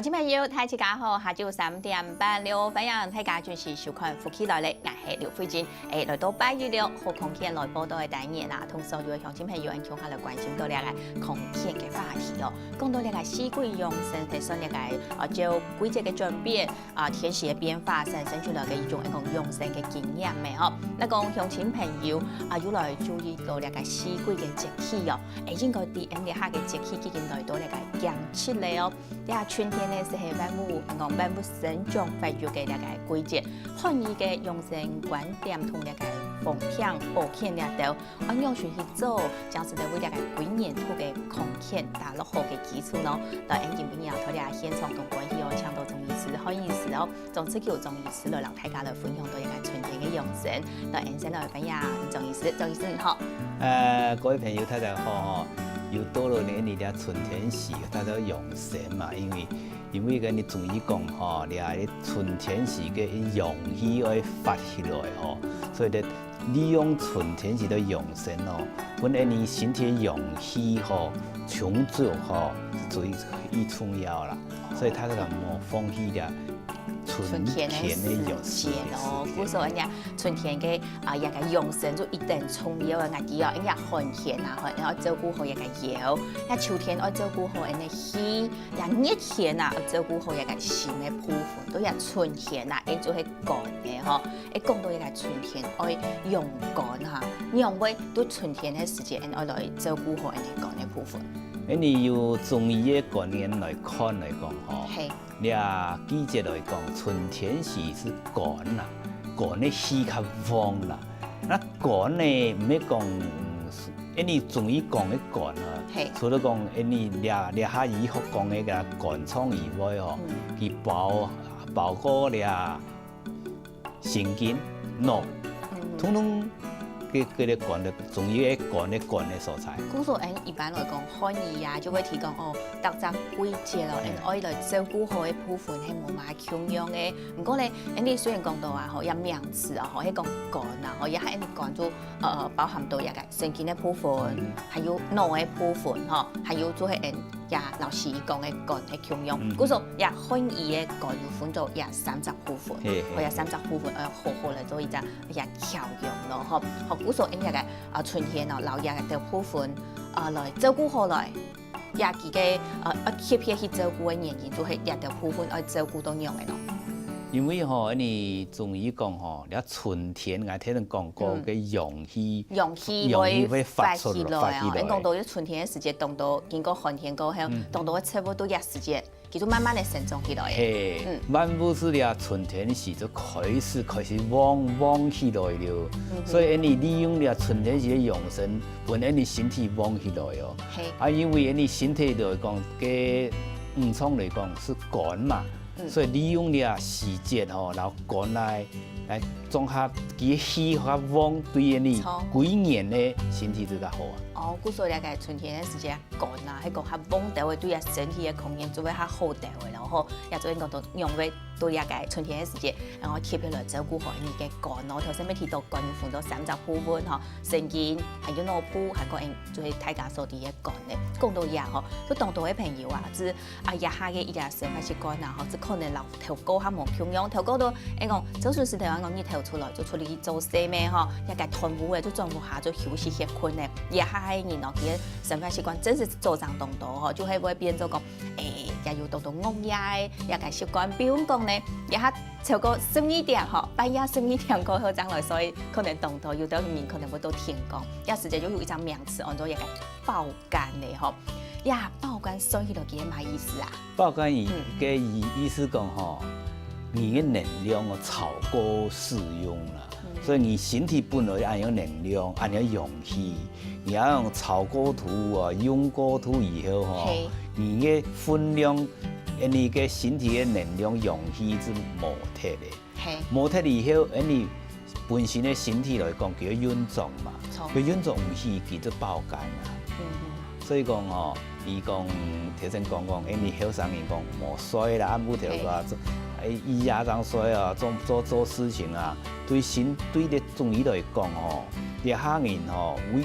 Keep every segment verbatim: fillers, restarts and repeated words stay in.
親朋友，大家好，下晝三點半了，歡迎大家準時收看《福氣來了》，𠊎係劉慧珍。誒，來到拜一了，好康健來報到个單元啦，同所有个鄉親朋友，共下來關心到這个康健个話題哦。講到這个四季養生，係算這个，呃，照季節个轉變，啊，天時个變化產生出來个一種，一種養生个經驗个吼。該講鄉親朋友，啊，有來注意到這个四季个節氣哦，誒，應該知𠊎俚這下个節氣已經來到這个降七了哦。 這春天呢，就係萬物，講萬物生長發育个這个季節，漢醫个養生觀點同這个風向保健這兜，愛仰般去做，正使得為這个歸年度个康健打落好个基礎呢？來，𠊎俚今晡日啊，在這現場同各位哦，請到中醫師、漢醫師哦，鍾志久中醫師來摎大家來分享到這个春天个養生。來，𠊎俚先來歡迎鍾醫師，鍾醫師你好。呃，各位朋友，大家好吼。又到了呢，你這春天時，大家養生嘛，因為 因為該中醫講吼，這春天時个陽氣愛發起來吼，所以咧利用春天時个養生哦，分𠊎俚身體陽氣吼充足吼，最最重要啦。所以大家莫放棄這春天个時節哦。故所人家春天个啊，這个養生就一等重要个，𠊎俚哦，人家寒天啊，吼，愛照顧好這个腰；該秋天愛照顧好𠊎俚个氣， 這熱天啊，愛照顧好這个心个部分，到這春天啊，誒，就係肝个吼。誒，講到這个春天愛養肝哈，仰會在春天个時節，愛來照顧好𠊎俚肝个部分。誒，你用中醫个觀念來看來講吼，係。這季節來講，春天時係肝啊，肝个氣較旺啦。該肝呢，毋係講 𠊎俚中醫講个肝啊，係。除了講𠊎俚這這下醫學講个該肝臟以外吼，佢包包括這神經、腦，通通个个个肝个中醫个肝个肝个所在。故所𠊎一般來講，漢醫啊就會提供哦，逐隻季節咯，𠊎愛來照顧好个部分係無麼共樣个。毋過咧，𠊎俚雖然講到啊吼，這名詞啊吼，係講肝啊吼，這下𠊎俚肝就呃包含到這个 神經个部分，還有腦个部分吼，還有就係𠊎俚這老師講个肝个共樣。故所這漢醫个肝有分做這三隻部分，係，係，這三隻部分愛好好來做一隻這調養咯吼。好，故所𠊎俚這个啊春天哦，摎這兜部分啊來照顧好來。 這幾个呃愛特別去照顧个原因，就係這兜部分愛照顧到仰般咯。因為吼，𠊎俚中醫講吼，這春天𠊎頭先講過个陽氣，陽氣會發出來，發起來哦。𠊎講到這春天个時節，當多經過寒天過後，當多个植物到這時節，佢就慢慢个生長起來。係，萬物係這春天時就開始開始旺旺起來了，所以𠊎俚利用這春天時个養生， 分𠊎俚身體旺起來哦。係。啊，因為𠊎俚身體來講，个五臟來講係肝嘛，所以利用這時節吼，摎肝來來綜合，佢氣較旺，對𠊎俚歸年个身體就較好啊。哦，故所這个春天个時節，肝啊，係講較旺兜个，對啊身體个功能就會較好兜个咯吼。也就係講到仰會 到這个春天个時節，然後特別來照顧好𠊎俚个肝哦。頭先也提到肝有分做三隻部分吼，神經，還有腦部，還有𠊎就係大家所知个肝呢。講到這吼，就當多个朋友啊，就啊這下个一個生活習慣啊吼，就可能摎頭過較無共樣。頭過都，誒講，就係頭先講日頭出來就出去做事咩吼，這个斷烏个就轉屋下就休息歇睏呢。這下个人哦，佢个生活習慣真係做正當多吼，就係會變做講，誒，也有當多熬夜个這个習慣。比如講呢， 這下超過十二點吼，半夜十二點過後正來睡，可能當多有兜人可能會到天光。這時節就有一隻名詞，安到這个爆肝个吼。呀，爆肝算起來佢係麼个意思啊？爆肝佢个意意思講吼，你个能量哦超過使用啦，所以你身體本來恁樣能量，恁樣陽氣，你恁樣超過頭啊，用過頭以後吼，你个分量 你个身體个能量陽氣就無忒个。係。無忒以後，你本身个身體來講，佢个運作嘛，佢運作毋起，佢就爆肝啊。所以講吼，佢講頭先講講，你後生人講莫睡啦，暗晡頭啊，誒，一夜正睡啊，做做做事情啊，對身對个中醫來講吼，這下人吼，為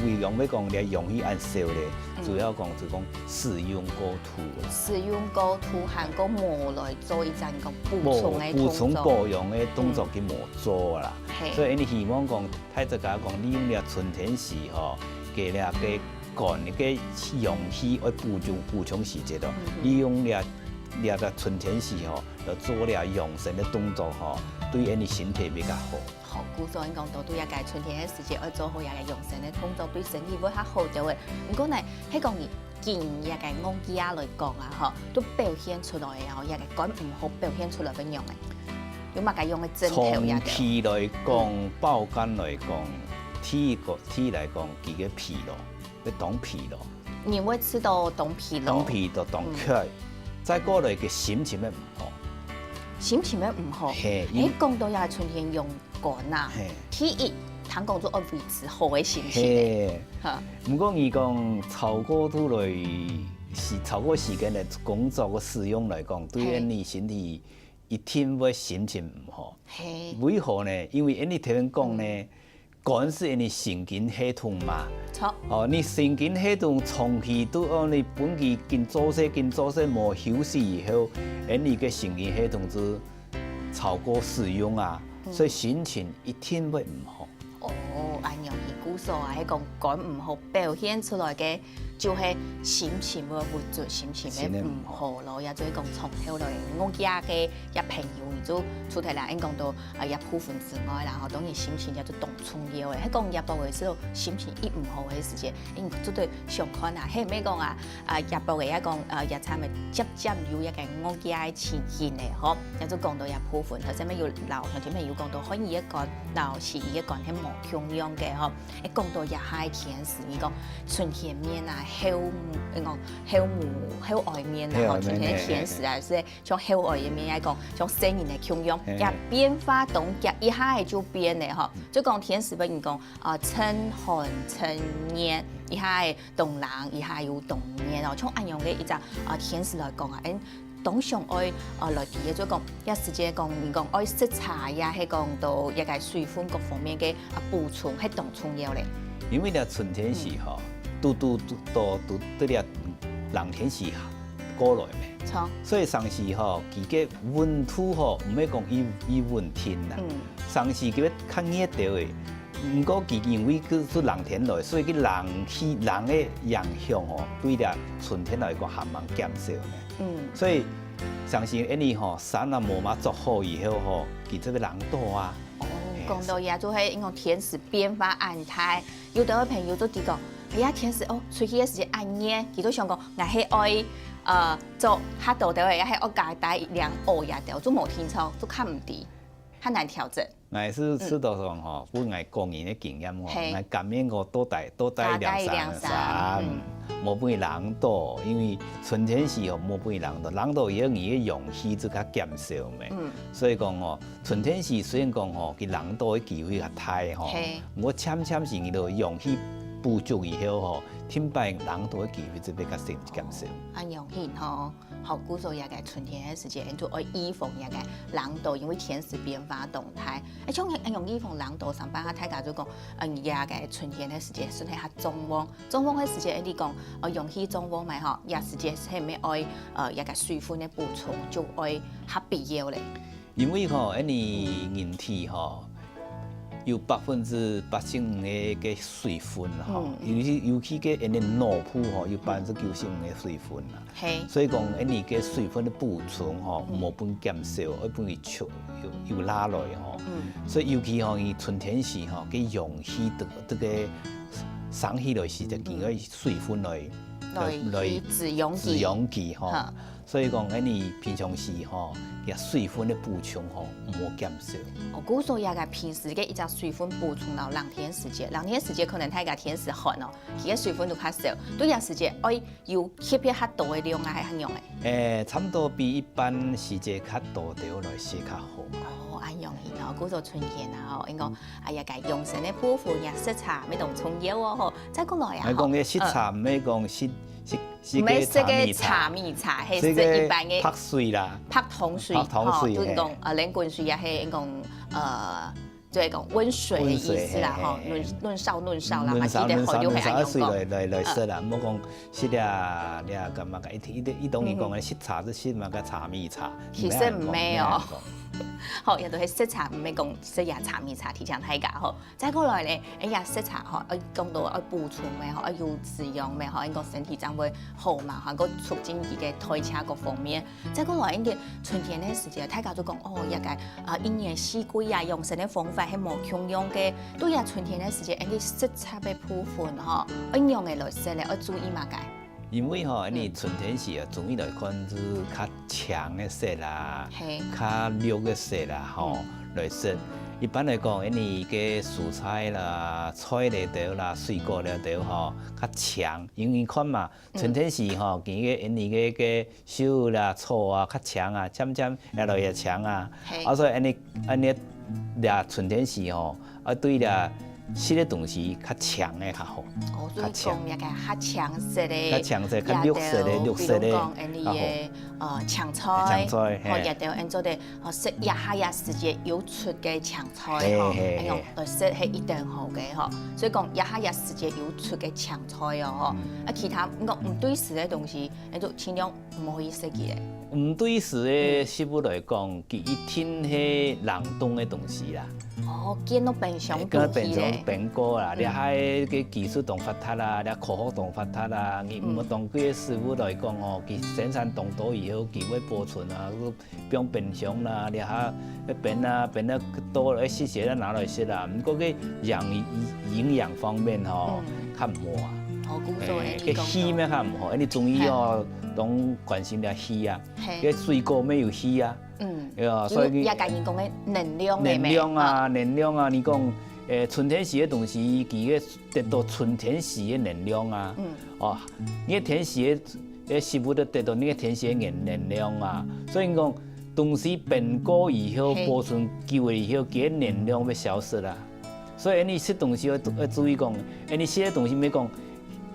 為仰會講這陽氣恁少咧，嗯。主要講就講使用過度啦。使用過度，還過無來做一隻講補充个動作。無，補充保養个動作，嗯。佢無做啦。嘿。所以𠊎希望講，大自家講，利用這春天時吼，佢這个肝个陽氣愛補充，補充時節咯，嗯哼。利用這，這个春天時吼，來做這養生个動作吼，對𠊎身體比較好。 好，故所應講到對這个春天个時節，愛做好這个養生个動作，對身體會較好兜仔。毋過呢，係講你近這个月來講啊，吼，都表現出來哦，這个肝毋好表現出來會仰仔？有麼个樣个症頭這个？長期來講，嗯。爆肝來講，第一个，第一來講，佢个疲勞，會當疲勞。人會感覺到當疲勞。當疲勞，當嗯。缺。再過來个心情會毋好。心情會毋好。嘿，誒，因講到這春天用 肝啊，嘿。第一，聽講就愛維持好个心情。嘿。哈。毋過你講超過度來，時，超過時間个工作个使用來講，對嘿。你身體一定會心情毋好。嘿。為何呢？因為𠊎頭先講呢，嗯。肝係𠊎神經系統嘛。著。哦，你神經系統長期都愛你分佢緊做事，緊做事，無休息以後，𠊎个神經系統就超過使用啊。 嗯。所以心情一定會毋好。哦，恁樣，故所啊，係講肝毋好表現出來个，就係心情會鬱卒，心情會毋好咯。心情毋好。也就係講從頭來，𠊎个一朋友，你就出來啦，應講到啊，這部分之外啦，吼，當然心情也就當重要个。係講這部分个時候，心情一毋好个時節，應該就對想看啊，係毋係講啊， 啊，這駁仔也講，呃，也差毋多漸漸有一个惡業个情形咧，吼。也就講到這部分，頭先乜有摎鄉親朋友講到，漢醫个肝摎西醫个肝係無共樣个，吼。會講到這下个天時，你講春天面啊，後母，應講後母，後哀面啊，吼，後哀面，春天个天時啊，嘿，嘿，嘿。係像後哀个面來講，像細人个共樣，嘿，嘿。也變化當遽，一下仔就變咧，吼。嗯。就講天時，比如講，啊，春寒春熱，一下仔 當冷，一下又當熱哦。像恁樣个一隻，啊，天時來講啊，𠊎等當想愛，啊，來提个，就講，這時節講，你講愛食茶，也係講到這个水分各方面个，啊，補充，係當重要咧。因為這春天時吼，嗯。堵堵堵堵堵堵這冷天時過來咩。著。所以常時吼，佢个溫度吼，毋係講一，一穩定啦。嗯。常時佢會較熱兜仔， 毋過佢因為佢係冷天來，所以佢冷氣，冷个影響哦，對這春天來講還蠻減少个。嗯。所以，相信𠊎等吼，衫啊無嘛著好以後吼，佢就會冷著啊。哦，嘿。講到這，就係因為天時變化恁大，有个朋友就知講，哎呀，天時哦，出去个時節恁熱，佢就想講，𠊎係愛，呃，著較多兜仔，也係愛加帶領哦這兜，就無定著，就較毋知，較難調整。 𠊎係試著講吼，嗯。分𠊎個人个經驗吼，嘿。𠊎甘願講多帶，多帶一領衫，加帶一領衫，嗯。無分佢冷著，因為春天時吼，無分佢冷著，冷著以後你个陽氣就較減少咩。嗯。所以講吼，春天時雖然講吼，佢冷著个機會較大吼，嘿。毋過漸漸時你个陽氣補足以後吼，停擺冷著个機會就會較少，減少。恁樣形吼。 好，故所這个春天个時節，就愛預防這个冷著，因為天時變化當大。誒，像恁樣預防冷著，上擺啊，大家就講，嗯，這个春天个時節，身體較壯旺，壯旺个時節，你講，呃，陽氣壯旺嘛吼，這時節係毋係愛，呃，這个水分个補充，就愛較必要咧。 因為吼，𠊎等人體吼，有百分之八十五个，个水分吼，嗯。尤其，尤其个𠊎等腦部吼，有百分之九十五个水分啦。嘿。所以講，𠊎等个水分个補充吼，嗯。無分減少，愛分佢充，有，有拉來吼。嗯。所以尤其吼，佢春天時吼，个陽氣，這，這个生起來時，就經過水分來，嗯。來，來去滋養佢。滋養佢吼。哈。 所以講，𠊎等平常時吼，這水分个補充吼，毋好減少。哦，故所這个平時个一隻水分補充到冷天時節，冷天時節可能大家天時寒哦，佢个水分就較少，對這時節愛有吸入較多个量啊，還係仰仔？誒，差毋多比一般時節較多兜來說較好。哦，恁樣形哦，故所春天啊吼，應該，嗯。哎呀，該養生个部分呀，食茶乜當重要哦吼。再過來啊，𠊎講个食茶，嗯。毋係講食，食 係个茶米茶。毋係食个茶米茶，係食一般个白水啦。白糖水，白糖水，吼，就係講，嘿。呃，冷滾水也係講，呃，就係講溫水个意思啦，吼，溫水，嘿，嘿，嘿。潤，潤燥，潤燥啦，還記得好，潤燥，就係恁樣講。潤燥水來，來，來食啦，毋好講食這，這个麼个，一，一，一當然講个食茶，就食麼个茶米茶，其實毋係哦。毋係恁樣講。好，也就係食茶，毋係講食這茶米茶，提醒大家吼。再過來咧，哎呀，食茶吼，愛講到愛補充个吼，愛有滋養个吼，應該身體正會好嘛，吼，還過促進佢个代謝各方面。 再過來，因為春天个時節，大家就講，哦，這个，啊，一年四季啊，養生个方法係無共樣个。對啊，春天个時節，恁呢食材个部分吼，愛仰仔來食咧，愛注意麼个？因為吼，恁呢春天時啊，中醫來看係較青个色啦，係。較綠个色啦，吼，來食。一般來講，恁呢个蔬菜啦、菜類兜啦、水果類兜吼，較青，因為看嘛， 春天時吼，佢个，因為个，个樹啦、草啊，較青啊，漸漸越來越青啊。係。啊，所以恁呢，恁呢，這春天時吼，啊，對這食个東西較青个較好。哦，所以講，較青。這个較青色个，較青色、較綠色个、綠色个，比如講，恁呢个，較好。呃，青菜，青菜，吼，嘿。也就恁做得，吼，食這下這時節有出个青菜，吼，嘿，嘿，恁樣，嘿。來食係一定好个，吼。所以講，這下這時節有出个青菜哦，吼。嗯。啊，其他，你講毋對時个東西， 你就盡量毋好去食佢咧。毋對時个食物來講，佢一定係冷凍个東西啦。哦，見到冰箱肚去咧。跟冰箱冰過啦，嗯。這下个技術當發達啦，這科學當發達啦，你毋當季个食物來講哦，佢生產當多以後，佢會保存啊，放冰箱啦，這下冰啊，冰啊多了，食食啦，拿來食啦。毋過个營，營養方面吼，嗯。較無啊。哦，故所會提供到。欸，个氣味較毋好，因為中醫哦，嘿。當關心這氣啊。 嘿。个水果乜有氣啊。嗯。對啊，就所以佢也甲人講个能量个咩？能量啊，啊。能量啊，你講，欸，春天時个東西，佢个得到春天時个能量啊。嗯。哦，你个天時个，个食物都得到你个天時个能，能量啊。所以你講，東西冰過以後，嘿。保存久了以後，佢个能量會消失啦。所以你食東西要，要注意講，欸，你食个東西毋係講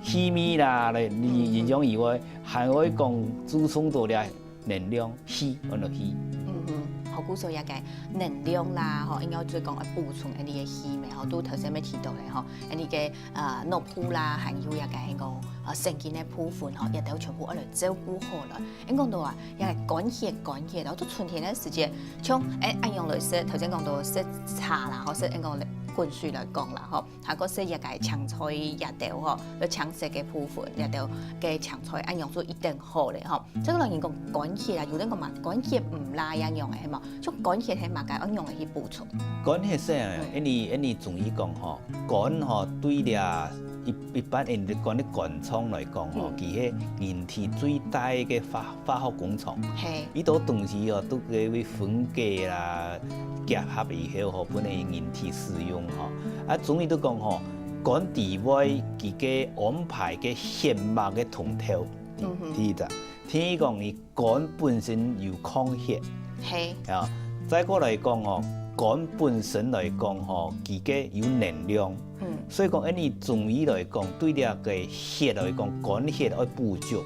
氣味啦，來，你營養以外，還會講注重到了 能量，氣，安到氣。嗯哼，好，故所這个能量啦，吼，應該就講愛補充𠊎俚个氣味，吼，都頭先有提到咧，吼，𠊎俚个，呃，腦部啦，還有這个，應該，呃，神經个部分，吼，也都全部愛來照顧好了。應該講到啊，這个肝血，肝血，然後到春天个時節，像，欸，恁樣來食，頭先講到食茶啦，吼，食，應該滾水來講啦，吼。 還過食這个青菜這兜吼，就青色个部分，這兜个青菜恁樣就一定好咧吼。這个人講肝血啊，有人講嘛，肝血毋罅恁樣个，係無？像肝血係麼个，恁樣个去補充？肝血係啊，嗯。𠊎俚，𠊎俚中醫講吼，肝吼，對這一，一般𠊎俚講个肝臟來講吼，嗯。佢係人體最大个化 化學工廠。係。佢兜東西哦，都會分解啦，結合以後吼，分你人體使用吼。啊，中醫都講吼，肝之外，佢个安排个血脈个通透。嗯哼。第一隻，第二講，你肝本身有抗血。係。啊，再過來講吼，肝本身來講吼，佢个有能量。 嗯。所以講，𠊎俚中醫來講，對這个血來講，肝血愛補足。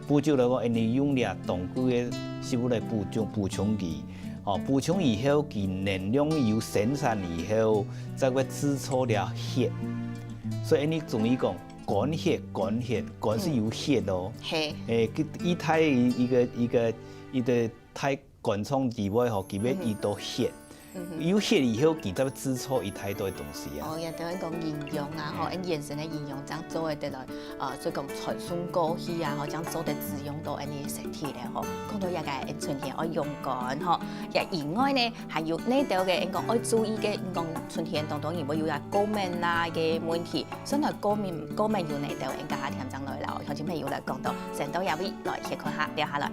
補足來講，𠊎俚用這當季个食物來補足，補充佢。哦，補充以後，佢能量有生產以後，再會製造這血。所以𠊎俚中醫講，肝血，肝血，肝係有血哦。嗯。係。欸，佢，佢大一个，一个，一个大 肝臟之外吼，佢會遇到血。嗯哼。有血以後，佢才會製造一大堆東西啊。哦，也等於講營養啊，吼，嗯。𠊎俚个營養正做得來，呃，所以講傳送過去啊，吼，正做得滋養到𠊎俚个身體咧，吼。講到這个，𠊎俚春天愛養肝，吼，也以外呢，還有哪兜个，𠊎俚講愛注意个，𠊎俚講春天當中，因為有啊過敏啦个問題，所以呢，過敏，過敏有哪兜，𠊎俚等下添上來啦，鄉親朋友來講到，先到這位來歇睏下，尞下來。